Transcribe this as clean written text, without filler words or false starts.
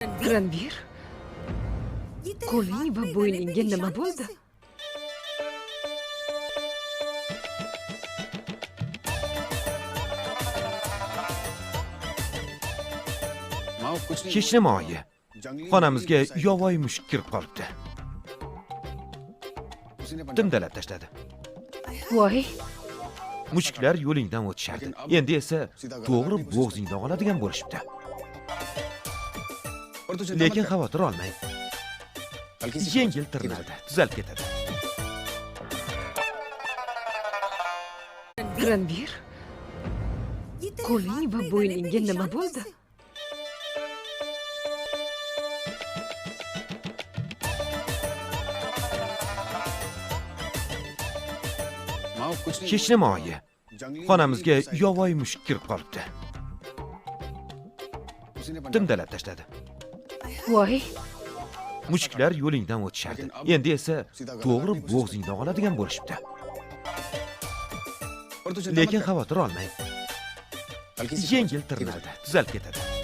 Ranbir, qo'ling va bo'yningga nima bo'ldi? Hech nima, oyi. Xonamizga yovvoyi mushuk kirib qolibdi. Timdalab tashladi. Voy, Mushuklar yo'lingdan o'tishardi. Endi esa to'g'ri bo'g'zingdan oladigan bo'lishibdi. Lekin xavotir olmang. Yengil tirnaldi, tuzalib ketadi. Ranbir, qo'ling va bo'yningga nima bo'ldi? Hech nima, oyi. Xonamizga yovvoyi mushuk kirib qolibdi. Timdalab tashladi. Voy, Mushuklar yo'lingdan o'tishardi. Endi esa to'g'ri bo'g'zingdan oladigan bo'lishibdi. Lekin xavotir olmang. Yengil tirnaldi, tuzalib ketadi.